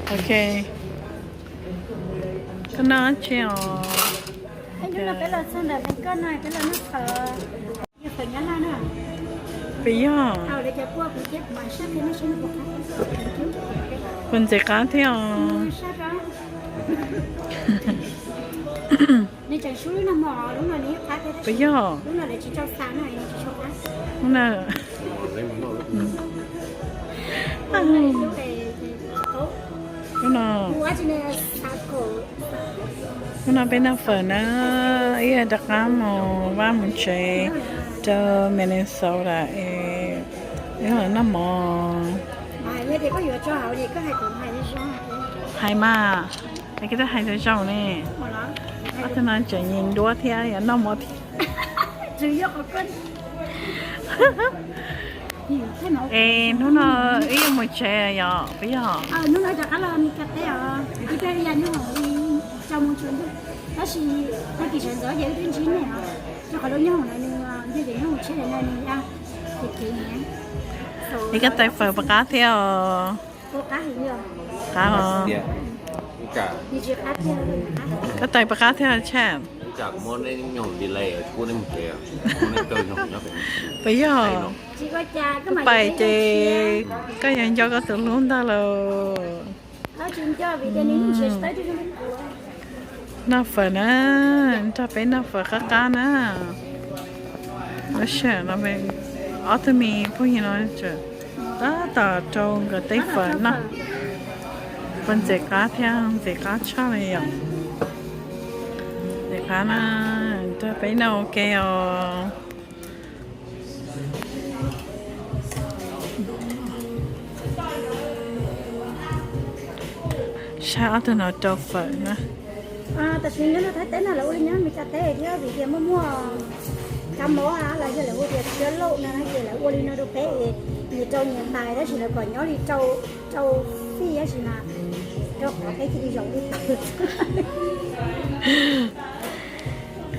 Ok. Koj noj tsi os? Hnub no peb los txog ntawm Bangkok no peb los noj phawv. Phawv Nyab Laj na. Puas yog? Puas ntxim qab thiab os? Puas yog? Hnub no peb noj fawm na, ib rov qab mus vaj mus tsev rau Minnesota es noj mov. Hais mas, es koj twb hais zoo zoo ne. Ob tug no tseem nyiag duab thiab yog noj mov thiab. Es hnub no wb yuav mus tsev yom, puas yog? Tab sis tag kis sawv ntxov ces wb twb ntsib nej os, rau qhov lub nyob hoom no nws, nws yog nyob hoom tshiab no nws, es koj tais fawm puas qab thiab os? Qab os. Koj tais puas qab thiab Chad? Puas yog? Koj pais ces koj yuav nco koj tus hlub ntag lauj. Noj fawm na, nrog peb noj fawm qab qab na. Ob tug me phooj ywg no tab tom rau nkawd tej fawm noj. Puas ntxim qab thiab, ntxim qab tshaj li yom. Ntxim qab na, nrog peb noj ua ke os. Saib ob tug no rau fawm na. Tam sim no nyob Thaib teb no lawv ua li nyob Meskas teb thiab vim tias muaj muaj kab mob los yog lawv hu tias cua lauj no ces lawv ua li no rau peb, nyias rau nyias tais tab sis lawv kom nyob li rau fij tab sis mas rau qhov peb cia li zaum li.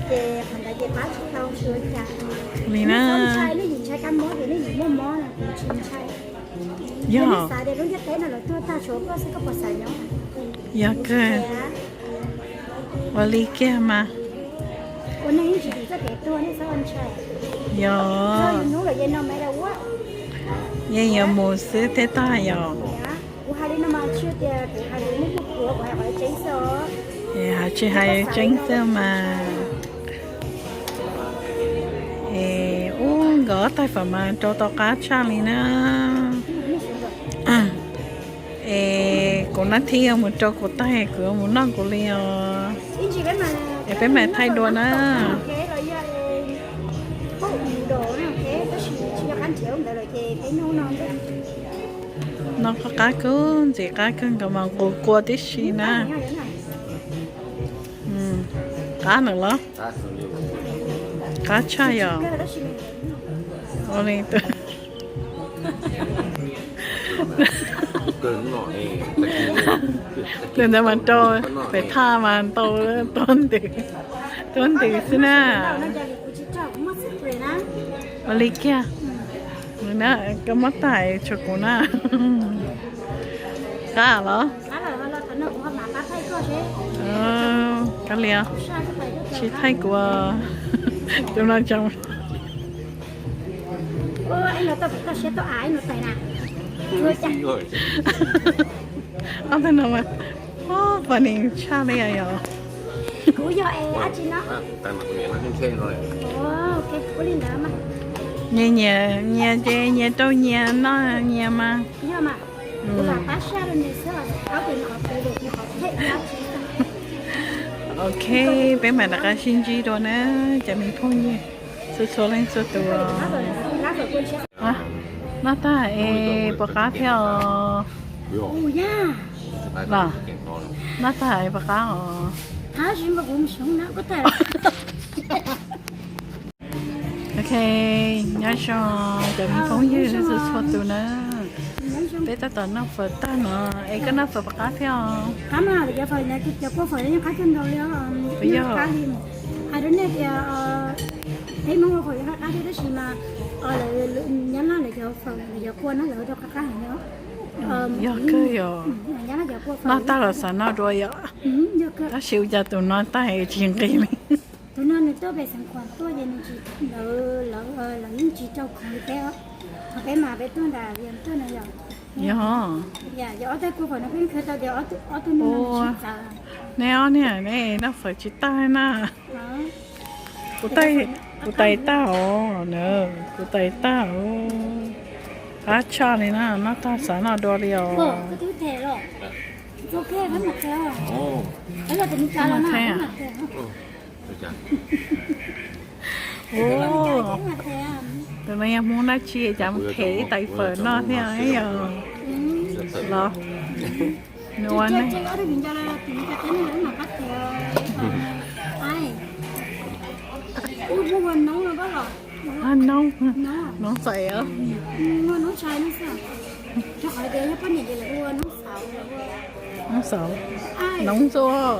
Ces qhov ntawd ces pab tsis tau sua cas. Li na, nej ntshai kab mob ces nej yuav muaj mob no kuv tsis ntshai. Yog nej xav tias lub ntiaj teb no lawv tuag tag tshuav koj xwb koj puas xav nyob? Yog kawg. Ua li kiag mas. Ua neeg yeej tsis tim txoj kev tuag nej txhob ua ntshai. Yog. Yeej yuav mus xwb thiab tag yog. Kuv hais li no mas tsis tias kuv hais li nej muaj kuv, kuv hais qhov tseeb xwb os. Hais tsis hais tseeb xwb mas. Es ub, nkawd ob tais fawm mas rau tau qab tshaj li na. Es kuv nab thib yuav mus rau kuv tais, kuv yuav mus noj kuv li os. Es peb mam thaij dua na. Noj qab qab kawg, ntxim qab kawg, nkawd mas nqus kua tib si na. Qab nws los? Qab tshaj yog. Ua li tus ntawd mas rau pem thaj mas ntau, tuab ntws, tuab ntws xwb na. Ua li kiag, koj muab thaij tshuav kuv na. Qab los? Kab li, tsis thaij kuv, tus no tseem. Ob tug no mas funny tshaj li yog. Nyias nyias, nyias ces nyias rau nyias noj nyias mas. Ok, peb mam rov qab sib ntsib dua na cov me phooj ywg txhua txhua leej txhua tus. Noj tag es puas qab thiab os? Los, noj tag es puas qab os? Ok, nyob zoo cov me phooj ywg txhua txhua tus na. Peb tab tom noj fawm tag no, es koj noj fawm puas qab thiab os? Puas yog? Hais rau nej tias peb Hmoob ua fawm qab qab thiab tab sis mas lawv nyob no lawv cov fawm lawv cov kua no lawv ua rau qab qab heev os. Yog kawg yog. Noj tag los xav noj dua yom. Tab sis ua cas tus no tag tsis nqis li. Tus no nws tuaj pem Xeev Khuam tuaj ces nws tsis, lawv yeej tsis rau khoom li peb os. Ho peb mas peb tuaj nram Vias tuaj no yom. Yog. Yog ob tag kua phom no peb khwv tau tias ob tug no nws sib txawv. Nej ob niag ne noj fawm tsis tag na. Kuv tais tag os na, kuv tais tag os. Qab tshaj li na, noj tag xav noj dua li os. Tus no yog Hmoob dab tsi cas mus them ib tais fawm noj thiab yog los. Nws ua ne. Noob, noob xais os. Noob xauv, noob ntxuaj.